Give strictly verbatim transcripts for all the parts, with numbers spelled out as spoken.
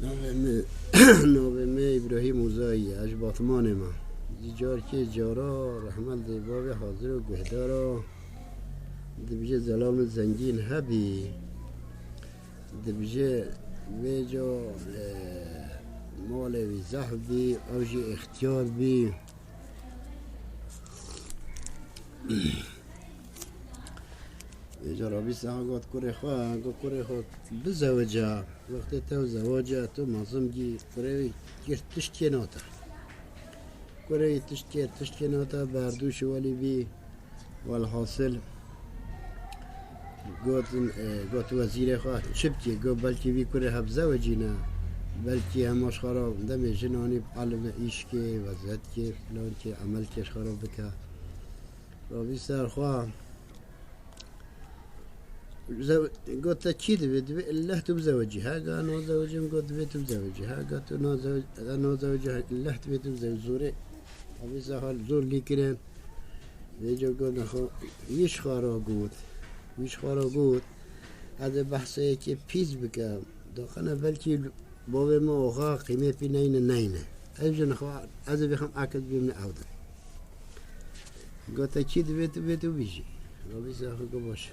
Navê me, navê me Îbrahîm Uzayî ye, ez ji Batmanê me. Ji carkê cara rehmet dê bavê hazir û guhdara dibije zelamê zengîn hebî. Dibije vê ca, e, malê wî zehf bî, ew jî extiyar bî. Vêca Rabî Seha got kurê xwe, got kurê xwe bizewice. Wextê tev zewace, tu mezin bî, kurê wî kir tiştê nate. Kurê wî tişt kir, tiştê nate, berdû şiwelî bî. Welhasil, gotin, e, got wezîrê xwe, çi bikê? Got belkî vî kurê hebzewicîne. Belkî hema ji xwe re demê jin anî bi elime îşkê, vezetkê, filankê, emelkê ji xwe re bike. Rabî ser xwe. Zew-, got te kî divê? Divê illeh tu bizewicî. He, ga nazewicim, got divê tu bizewicî. He, ga tu nazew-, ga nazewicî, he, illeh divê tu bizewicî. Zorê. Rabî ser xwe zor lî kirin. Vêca got nexwe, wî ji xwe re got. Wî ji xwe re got. Ez ê behsê yekê pîs bikim. Doxane belkî bavê me oxa qîmê pî neyne, neyne. Ev jin xwe, ez ê bêxim eke dibê min ew din. Gote kî divê tu bê tu bijî? Rabî Seha got baş.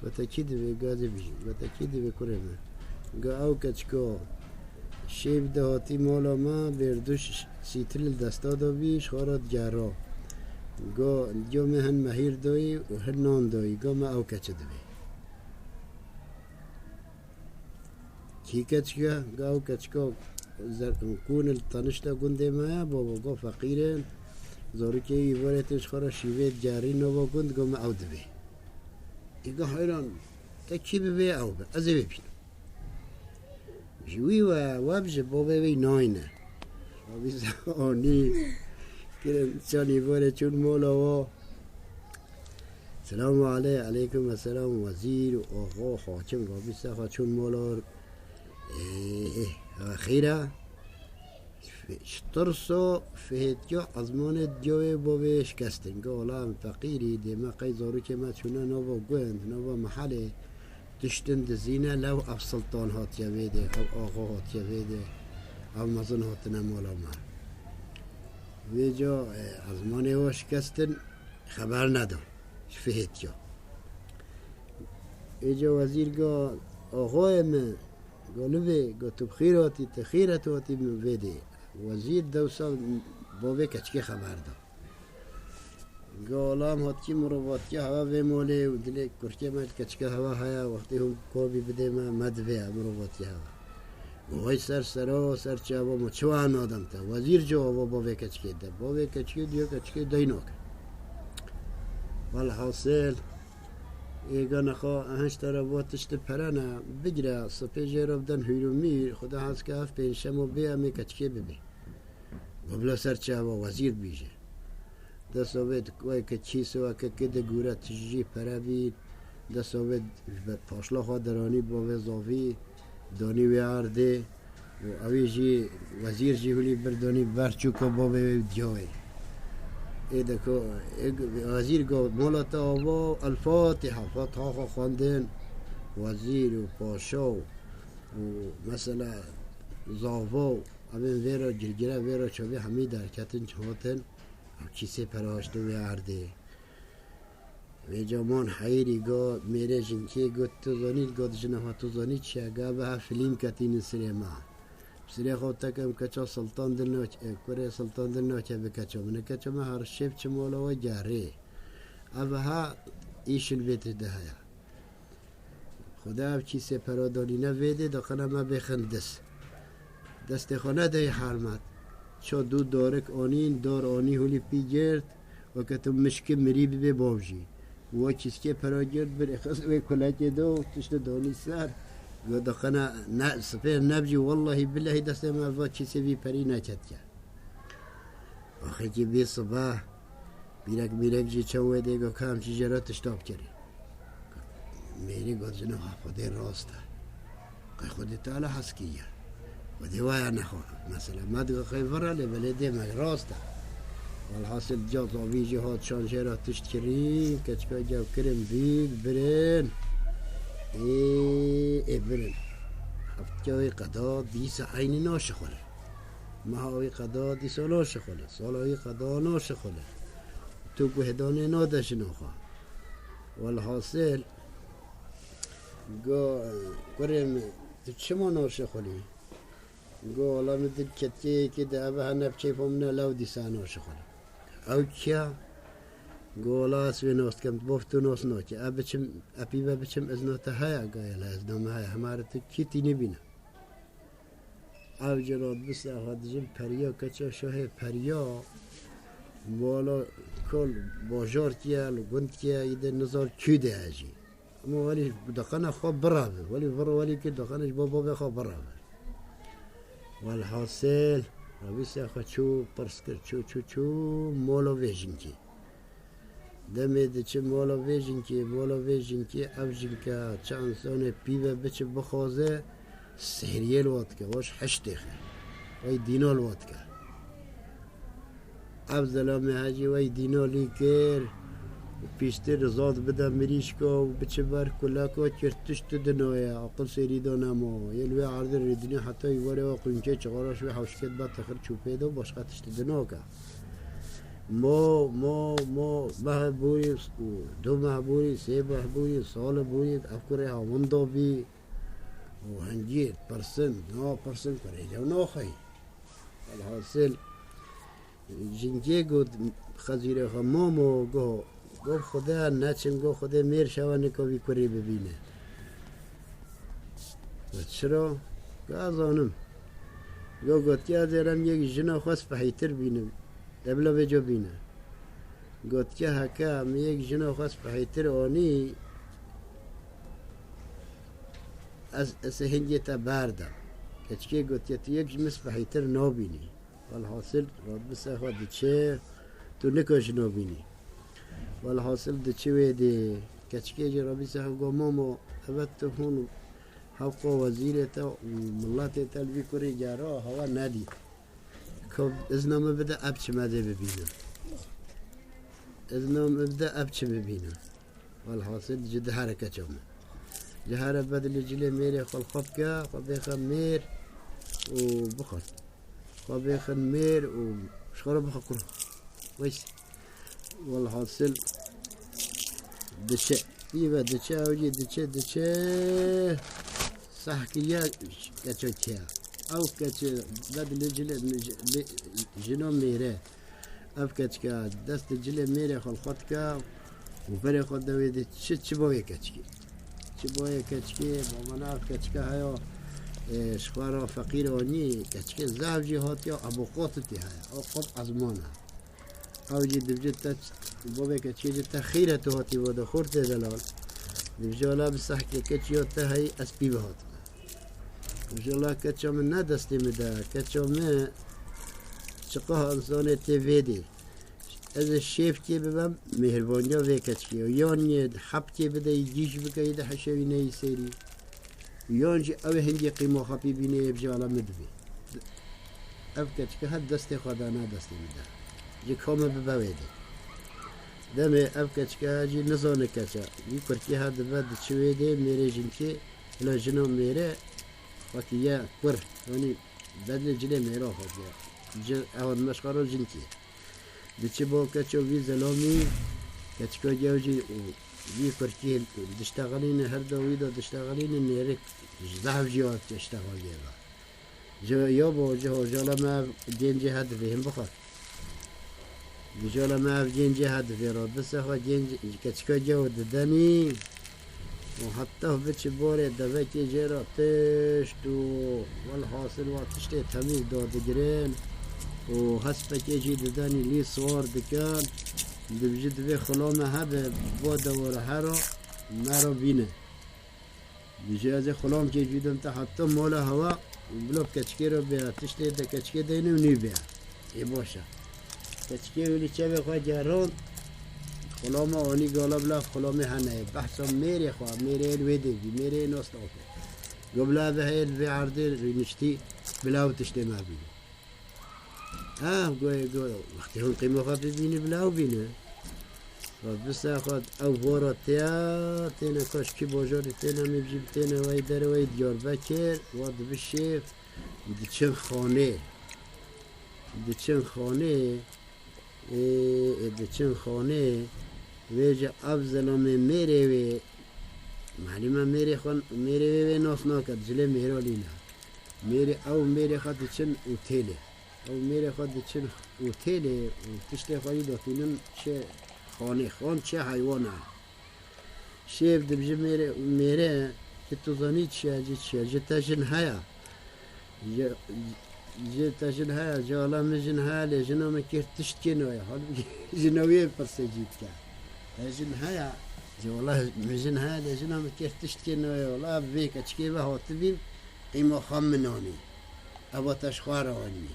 Gote kî divê? Got ez ê bijîm. Gote kî divê kurê min? Got ew keçika şêv de hatî mala me, bêrduş sîtil li desta de bî, ji xwe re digera. Got, diyo me hin mehîr dayî û hin nan dayî. Got me ew keçe divê. Kî keçik e? Ga ew keçika zer-, kûn li tenişta gundê me ye, baba, got feqîr in. Zarokê wî vorê tê ji xwe re şîvê digerî nava gund, got me ew divê. Ê ga heyran, te kî bivê ew be, ez ê bibînim. Ji wî we, we bijî, bavê wî nayne. Rabî Seha anî, kirin çanî vorê çûn mola wa. Selamu aley-, aleykum selam, wezîr û axa û hakim Rabî Seha çûn mola. Ê, ê, xêr e? Ji tirso fihêtiya ezmanê diyawê bavê şikestin. Go wela em feqîrî, dê me qey zarokê me çûne nava gund, nava mehelê, tiştin dizîne, lew ev siltan hatiye vê dê, ev axa hatiye vê dê, ev mezin hatine mala me. Vêca, e, ezmanê wa şikestin, xeber nedan ji fihêtiya. Êca wezîr ga, axayê min, ga li vê, ga tu bi xêr hatî, tu xêr hatî min vê dê. Wezîr dewsa bavê keçikê xeber da. Ga olam hatkî mirovatiya hewa vê molê û dilê kurkê me li keçikê hewa heye, wextê hûn kovî bidê me, me divê mirovatiya hewa. Vay ser sera, ser çava, ma çi wa nadem te? Wezîr cevaba bavê keçikê de. Bavê keçikê diyo keçikê dey nake. Welhasil, ê ga nexwe, ehenç te re va tiştê pere ne, bigire, sipê jê re biden hûr û mîr, Xuda hez ke ev pênc şemo bê, em ê keçikê bibê. Go bila ser çava wezîr dibîje. Dest avêt weke kîse weke ki de gûre tijî pere bî. Dest avêt ji ber paşla xwe deranî bavê zavî, danî wê erdê. Û ewî jî, wezîr jî hulî bir danî ber çûka bavê wê û diyawê. Ê de ku, ê, wezîr go, mola te ava, El Fatiha, Fatiha xwe xwendin. Wezîr û paşa û, û mesela zava û evên vê re girgire, vê re çavê hemî derketin, hatin. Ew kîsê pere haştin wê erdê. Vê caman heyirî got, mêrê jinkê got, tu zanî, got jina xwe, tu zanî çi ye? Ga biha filîm ketînin sirê me. Sirê xwe tekem keça Sultan Dilnaç, e, kurê Sultan Dilnaçe bi keça min. Keça min her şev çi mola we gerê. Ev ha îşin vê tê de heye. Xuda ev kîsê pera danîne vê dê, dixine me bêxin dis. Destê xwe nedeyê hermet. Ço dû dorik anîn, dor anî hûlî pî girt, weke tu mişkî mirî bibê bav jî. Wa kîskê pera girt, birê xist wê kulekê de û tiştê danî ser. Go dixine ne, sipêr nebjî, wellahî billehî destê me va kîsê vî perî neketiye. Axirkî bî sibe, bîrek mîrek jî çend wê dê go ka em çi jê re tişta bikerî. Mêrî got, jina ha Xwedê rast e. Qey Xwedê Teala hez kiriye. Xwedê waya nexwe. Mesela me digo qey vir e, lê belê dê me rast e. Welhasil ca zavî jî hat şan jê re tişt kirî, keçika gew kirin bîk, birin. Ê, ê birin. Heftê wî qeda dîsa eynî naşixule. Meha wî qeda dîsa naşixule. Sala wî qeda naşixule. Tu guhdanê nade jina xwe. Welhasil, go, kurê min, tu çima naşixulî? Go, wela min dil ketiye yekê de, eve hene bi keyfa min e, lew dîsa naşixule. Ew kî ya? Go, wela ez wê nas dikim, bov tu nas nake. E biçim, e pîve biçim, izna te heye? Ga yela, izna min heye. Hema re tu kî tî nîbîne. Ev cî rat bise xwe dijin periya keça şahê periya. Mala kol bajar kiye, li gund kiye, yî de nizar kî de hejî. Ama welî dixane xwe bireve. Welî vir, welî kî dixane ji bo bavê xwe bireve. Welhasil, Rabî se xwe çû, pirs kir, çû, çû, çû, mala vê jinkê. Demê diçi mala vê jinkê, mala vê jinkê, ev jinke çi însanê pîve biçi bixwaze, sehriyê li wa dike, wa ji heştê xe. Wey dîna li wa dike. Ev zelamê hecî wey dîna lî kir, pîştir zad bide mirîşka û biçi ber kuleka kir tişt di dinoye, aqil sêrî de nema. Yê li wê erdê rêdinî heta wî were wa qûnkê çixara ji wê hewşket be tixir çûpê de û başqa tişt di nake. Mo, mo, mo, meh borî û du meh borî, sê meh borî, sal borî, ev kurê ha winda bî û hingî pirsin, na pirsin kurê lew naxeyî. Welhasil, jinkê got xezîrê xwe, Momo, go, go bi Xuda neçin, go Xudê mêr şewa nika vî kurê bibîne. Got, çira? Got, ez zanim. Go, got, ya ez ê rem yek jina xwe spehîtir bînim. Te bila vêca bîne. Got, ke heke min yek jina xwe spehîtir anî, ez, ez ê hingê te berdem. Keçikê got, ke tu yek ji min spehîtir nabînî. Welhasil, Rabî ser xwe diçe, tu nika jina bînî. Welhasil diçe wê dê. Keçikê jî Rabî ser xwe got, Momo, evet tu hûn hewqa wezîrê te û miletê te li vî kurê gera hewa nedît. Ka izna min bide, ev çi me dê bibîne. Izna min bide, ev çi bibîne. Welhasil ji dihere keça min. Ji here bedilê cilê mêrê xwe li xwe bike, xwe bêxe mêr û bixwe. Xwe bêxin mêr û ji xwe re bixwe kuro. Weş. Welhasil diçe. Pîve diçe, ew jî diçe, diçe. Seh kiriye keça kiya. Ew keça bedilê cilê, jino mêre. Ev keçike destê cilê mêrê xwe li xwe dike û berê xwe dewê dê, çi, çi bo yê keçikê? Çi bo yê keçikê? Ba mana ev keçike heya, e, ji xwe re feqîr anî, keçikê zehf jî hatiye, ebo qotitî heye. Ew qot ezman e. Ew jî dibêje te, bo vê keçikê jî te xîr e tu hatî bo de xortê delal. Dibêje wela bi sehkê keçiya te heyî ez pî ve hatime. Mijala keça min ne destê min de, keça min çiqah însanê tê vê dê. Ez ê şêfkê bibem, mêhrbaniya vê keçikê. Yan yê hepkê bide, yî gîj bike, yî de heşewî neyî sêrî. Yan jî ew ê hingê qîma xapî bîne yê bijala min dibê. Ev keçike her destê xwe dana destê min de. Ji ka min bibe wê dê. Demê ev keçike jî nizane keça. Wî kurkê her dibe diçi wê dê mêrê jinkê. Bila jino mêre, wekî ye kur, yanî bedlê cilê mêra xwe diye. Ci, ewan meşxara jinkî. Diçi bo keça vî zelamî, keçika gew jî û vî kurkî diştexelîne, her da wî da diştexelîne, nêrik zehf jî hatiye ştexeliyê ve. Ji ya bo, ji hojala me ev gencê he divê him bixwe. Mijala me ev gencê he divê re bise xwe, genc keçika gew didenî û heta biçi borê devekê jê re tişt û welhasil wa tiştê temîz dadigirin û hespekê jî didenî lî siwar dikin. Dibijî divê xulame hebe bo dewora hera me re bîne. Dibêje, ez ê xulamkê jî dim te heta mala hewa û bila bi keçikê re bêya, tiştê de keçikê deyne û nî bêya. Ê baş e. Keçikê wî li çavê xwe gerand, xulama anî gala bila xulamê hene ye. Behsa mêrê xwe, mêrê li wê dê bî, mêrê nas dake. Go bila ev heye li vê erdê rûniştî, bila ew tiştê me bîne. Ah, goyê, goyê. Wextê hûn qîma xwe bibînî, bila ew bîne. Rabisa xwe ew vora têya, têne kaşkî bajarî têne mîvcî têne wey derewey Diyarbekir, wa dibi şêv, diçin xanê. Diçin xanê, ê, ê, diçin xanê, vêce ev zelamê mêrê wê, malî me mêrê xwe, mêrê wê wê nas nake, cilê mêra lîne. Mêrê, ew mêrê xwe diçin û têlê. Ew mêrê xwe diçin û têlê û tiştê xwe yî datînin çi xanê, xan çi heywana. Şêv dibji mêrê, mêrê, ji tu zanî çi ye, ji çi ye, ji te jin heye. Ji, ji te jin heye, ji wala min jin heye, lê jina min kêr tiştkê nayê. Halbûkî jina wê pirsê cî dike. Te jin heye, ji wala min jin heye, lê jina min kêr tiştkê nayê. Wala vê keçikê ve hatibîm, qîma xwe min anî. Eva te ji xwe re anî.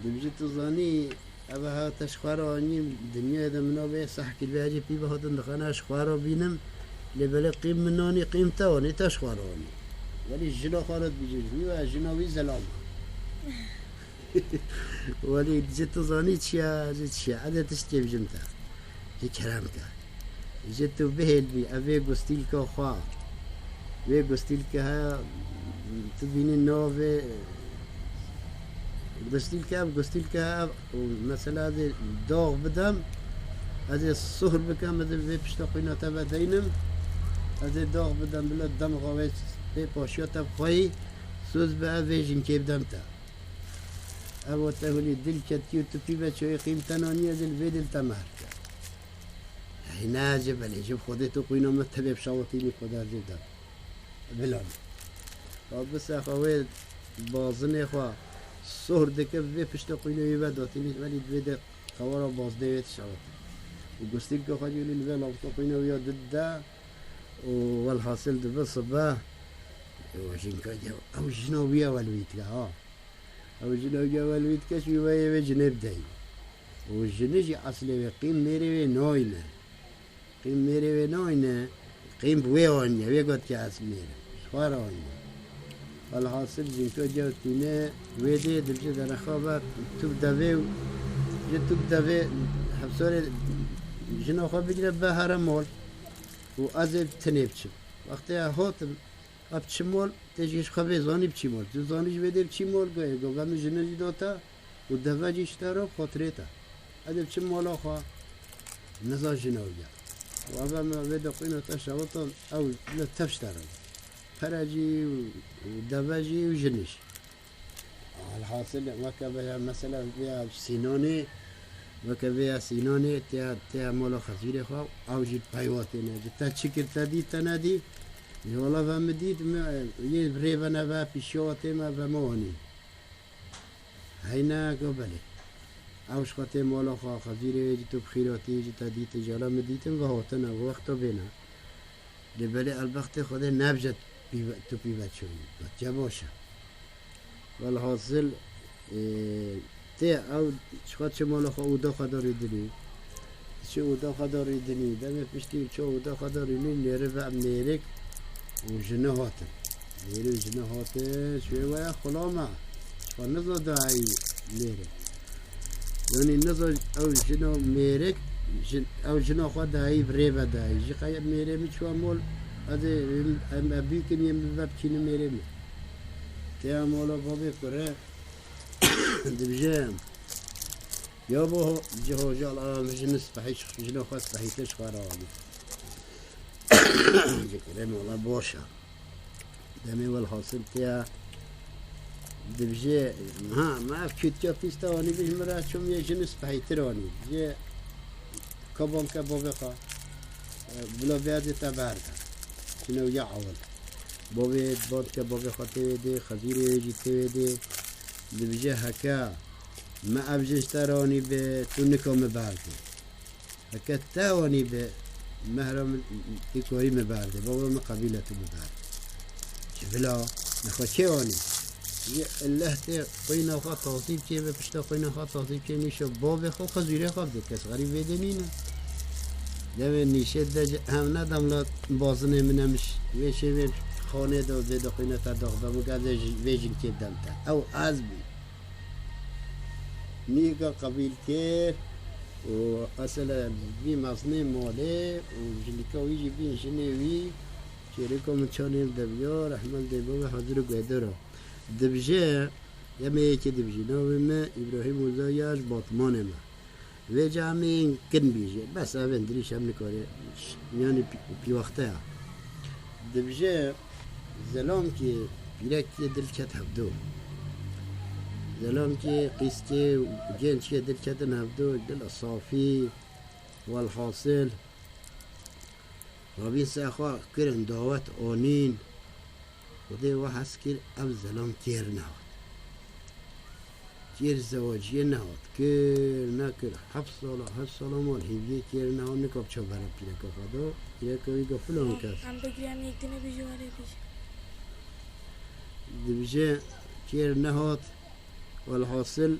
Dibijî tu zanî, eva ha te ji xwe re anî, dinyayê de min nabê seh kîlve hecî pî ve hatin dixwena ji xwe re bînim, lê belê qîm min anî, qîm te anî, te ji xwe re anî. Welî jina xwe re dibijî, wî we jina wî zelam e. Welî ji tu zanî çi ye, ji çi ye, ez ê tişt kê bijim te. Ji kerem ke. Ji tu bihêl bî, ev ê gustîlka xwe. Vê gustîlke heye, tu bînî navê gustîlke, ev gustîlke heye, ev, mesela ez ê dax bidem, ez ê suhr bikem, ez ê vê pişta xwîna te vedeynim, ez ê dax bidem, bila dem xwe wê pê paşiya te bixweyî, soz bi ev vê jinkê bidem te. Ev o te hûnî dil ketî û tu pî ve çoyê qîm te nanî, ez ê li vê dil te mehr ke. Hey ne, ecêb e, lê ji Xwedê tu qîna min tevê bi şawitînî Xweda zê de. Bilan. Rabisa xwe wê bazinê xwe sohr dike, vê piştê qîna wî ve datînî, welî divê de qewara bazinê wê dişawite. Û gustîlka xwe jî li vê lawika qîna wî ya dide û welhasil dibe sibe, û jinka ye, ew jina wî ye welwîtke, ha. Ew jina wî ye welwîtke, şî wê yê wê jinê bideyî. Û jini jî eslê wê qîm mêrê wê nayne. Qîm mêrê wê nayne, qîm bi wê aniye, wê got ke ez mêr im. Ji xwe re aniye. Welhasil jinka cewtîne wê dê dibije derexa ve tu bi devê û ji tu bi devê hevsorê jina xwe bigire be here mol û ez ê bi tinê biçim. Wextê ez hatim, ez biçim mol, tê jî ji xwe vê zanî biçî mol. Tu zanî ji vê dê biçî mol, goyê go ve min jina jî dota. Û deve jî ji te re bi xatirê te. Ez ê biçim mala xwe, niza jina wî ye. Û eve min vê de qîna te şewita, ew li tev ji te re. Pere jî û, û deve jî û jinî jî. Alhasil weke vê ya mesela vê ya Sînanê, weke vê ya Sînanê têya, têya mala xezîrê xwe, ew jî peywa têne. Ji te çi kir, te dît, te nedî? Ji wala ve min dît, min, yê rê ve neve, pîşiya tê me ve min anî. Heyne, go belê. Ew ji xwe tê mala xwe, xezîrê wê jî tu bi xîratî, ji te dîtin, ji ala min dîtin, ve hatine, wexta bêne. Lê belê elbextê Xwedê nebje pîve, tu pîve çûyî. Got, ya baş e. Welhasil, ê, tê ew ji xwe çi mala xwe ûda xwe da rîdinî. Çi ûda xwe da rîdinî. Demê piştî çi ûda xwe da rînî, nêrî ve em nêrik û jini hatin. Nêrî û jini hatin, şûyê we ya xulama. Xwe niza dayî nêrî. Yanî niza ew jina mêrik, jin, ew jina xwe dayî, bi rê ve dayî. Ji qey mêrê min çûwa mol, ez ê, em, em, em bîkin yên min ve biçînin mêrê min. Têya mala babê kure, dibije, ya bo ho-, ji hojal a, min jin spehî, jina xwe spehîtir ji xwe re anî. Ji kure mala boş e. Demê welhasil têya dibije, ha, me ev çûtke pîsta anî, bi ji min re çûm yê jin spehîtir anî. Jê ka bom ke babê xwe, e, bila vê dê te berde. Jina wî ya ewil. Babê band ke babê xwe tê wê dê, xezîrê wê jî tê wê dê. Dibije heke me ev jin ji te re anî be, tu nika min berdê. Heke te anî be, mehra min, tê karî min berdê. Baba min qebîle tu min berdê. Ji bila, nexwe kê anî? Yê illeh tê qîna xwe tasîb kê be, pişta qîna xwe tasîb kê, nîşe babê xwe, xezîrê xwe bide. Kes xerîb vê dê nîne. Demê nîşe de ji, em ne demla bazinê min em ji, vê şêvê xanê de, vê de qîna te dax be, min ke ez ê ji, vê jinkê dem te. Ew ez bî. Nîka qebîl kir. Û esele vî mezinê malê û jinika wî jî bîn jinê wî, çêrêka min çanê li deviya, rehmet dê bavê hazir û guhedar a. Dibije, yemê yekê dibijî, navê me Îbrahîm Oza ya, ji Batmanê me. Vêca em ê yên kin bîjê. Bes ev ên dirîş em nikare. Yanî pî-, pîwexte ya. Dibije, zelamkê pîrekê dil ket hevdo. Zelamkê qîskê û gençkê dil ketin hevdo, dil safî, welhasil. Rabîn ser xwe kirin dawet anîn. Xwedê we hez kir, ev zelam kêr nehat. Kêr zewaciyê nehat. Kêr nekir. Heft sala, heşt sala mal hêviyê kêr nehat. Nika bi çav bere pîreka xwe da. Pîreka wî got, filan kes. Em bigirî, em yek dinê bêjî, were bêjî. Dibije kêr nehat. Welhasil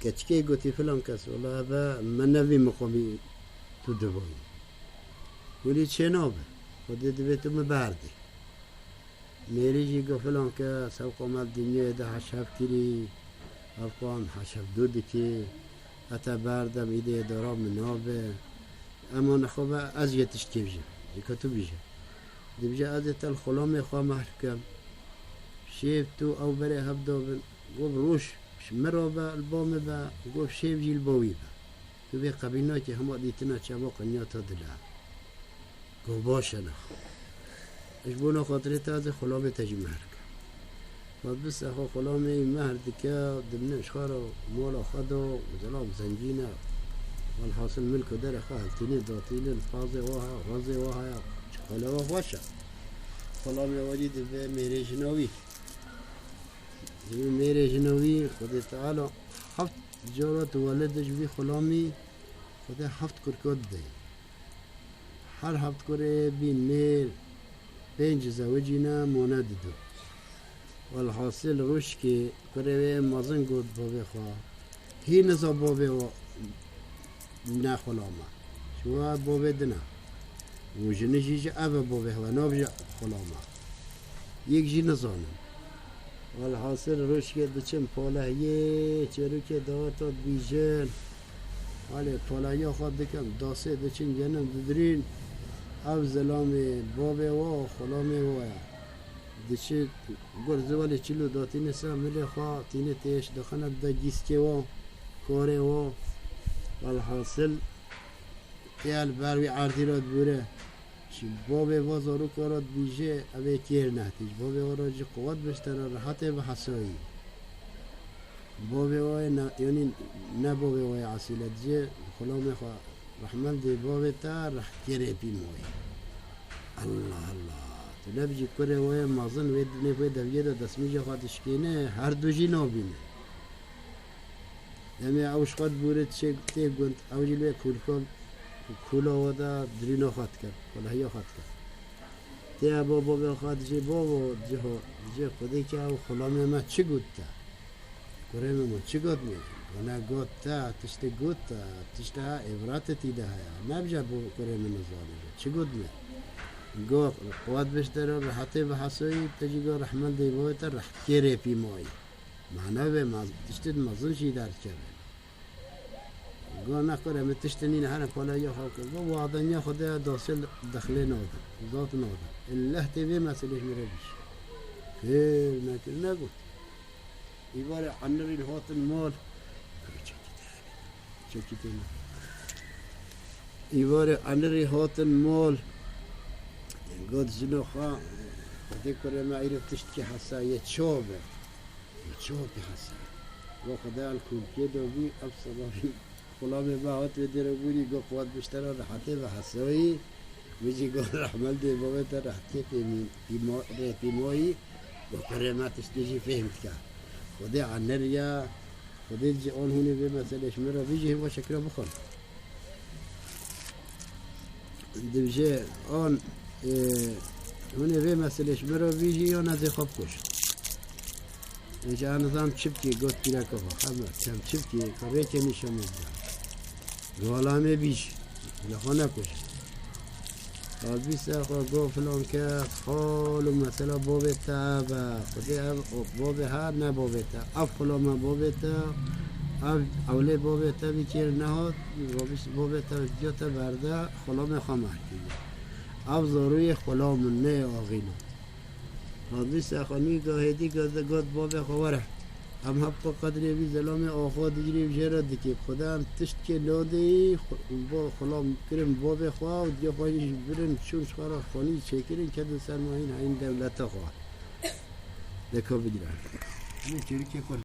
keçikê gotî, filan kes, wela eve me ne vî miqamî tu dibayî. Hûn ê çênabe. Xwedê divê tu min berdê. Mêrî jî got, filan kes, hevqa me dinyayê de heşev kirî, hevqa em heşevdû dikê, heta berdem îdê dara min nabe. Ema nexwe be ez yê tişt kêvjim, ji ku tu bîje. Dibije ez ê te li xulamê xwe mehr bikim. Şêv tu ew berê hev dabin. Got, roj ji min re be, li ba min be. Got, şêv jî li ba wî be. Tu vê qebîl nakî, hema dîtina çava qenya te dile. Got, baş e, nex. Ji bona xatirê te ez ê xulamê te jî mehr kim. Got, bise xwe xulamê wî mehr dike, dimine ji xwe re mala xwe da, zelam zengîn e. Welhasil milk û derê xwe hiltînin, datînin, pazê wa heye, xwezê wa heye, çiqala wa xweş e. Xulamê we jî dibe mêrê jina wî. Dibe mêrê jina wî, Xwedê Teala heft cara tu welid ji vî xulamî, Xwedê heft kurka dide. Her heft kurê bîn mêr, pênc zewicîne, mane didu. Welhasil rojkê kurê wê mezin got bavê xwe, hî niza bavê we ne xulam e. Ji we bavê din e. Û jinî jî ji ev e bavê we, nabêje xulam e. Yek jî nizanin. Welhasil rojkê diçin palehiyê, çêrokê daweta dibîjin. Halê palehiya xwe dikin, dasê diçin genin didirîn. Ev zilamê bavê we, xulamê we ye. Diçi gor ziwelê çilo datîne ser milê xwe, tîne têş dixine dide gîskê we, karê we. Welhasil tê li ber wî erdî re dibûre. Ji bavê va zaroka re dibîje, ev ê kêr nehtî. Ji bavê wa re jî quwet bişte re rehetê bi hesayî. Bavê wa yê ne, yanî ne bavê wa yê esîl e, dibêje xulamê xwe, rehmendê bavê te rehkêrê pîmoyê. Allah Allah. Tu nebijî kurê wa yê mezin wê dinê wê deviyê de destmîja xwe dişkêne, her du jî nabîne. Demê ew ji xwe dibûre diçe tê gund, ew jî li wê kûlka, kûla we de dirîna xwe dike, kolahiya xwe dike. Tê bavê xwe dibêje, bavo, dibêje ho, dibêje Xwedê ke ew xulamê me çi got te? Kurê min, min çi got me? Wana got te, tiştê got te, tişta îbretê tî de heye. Nebije bo kurê min nizane, çi got me? Got, quwet bişte re, rehetê bi hesoyî, te jî got, rehmendê bavê te, rehkêrê pîmayî. Mana vê mez-, tiştê mezin jî derdikeve. Go ne kure min tiştê nîne, here palehiya xwe kir. Go wadeniya Xwedê ya, dasê dexlê nadin, zat nadin. Elleh tê vê meselê ji min re bîş. Kir, nekir, negot. Îvarê enirîn hatin mal. Çekî têne. Îvarê enirî hatin mal. Got jino xwe, Xwedê kurê me îro tiştkî hesa ye, çav e. Çawa pê hesa? Go Xwedê el kulkê de bî, ev sebabî xulamê me hat wê dêre bûrî, go quwet biştera rehetê ve hesayî. Min jî got rehmendê bavê te rehtê pêmî-, pîma-, rê pîmayî, go kurê me tiştê jî fêhm dike. Xwedê enir ya, Xwedê jî an hûnê vê meselê ji min re bîjî, hêva şekira bixwin. Dibêje, an, e, hûn ê vê meselê ji min re bîjî, yan ez ê xwe bikujim. Dibêje, ez nizam çi bikê, got pîreka xwe, Heme, çem çi bikê, ka rêkê nîşan min bide. Wela em ê bîjî, lê xwe nekujin. Qalbî ser xwe got, filan kes, hal û mesela bavê te ev e. Xwedê ev, o, bavê her ne bavê te. Ev xulama bavê te, Ev ewlê bavê te bikêr nehat, bavê te diya te berde xulamê xwe meh kiriye. Ev zaroyê xulam in, ne axîn in. Hadîse xanî gahêdî got bavê xwe were. Em hepqa qedrê vî zelamê axa digirî û jê re dikê. Xweda em tiştkê nadeyî, bo xulam kirin bavê xwe û diya xwe jî birin çûn ji xwe re xanî çêkirin kedin ser mahîn heyîn dewleta xwe. Deka bigire. Hûn çêrikê xwe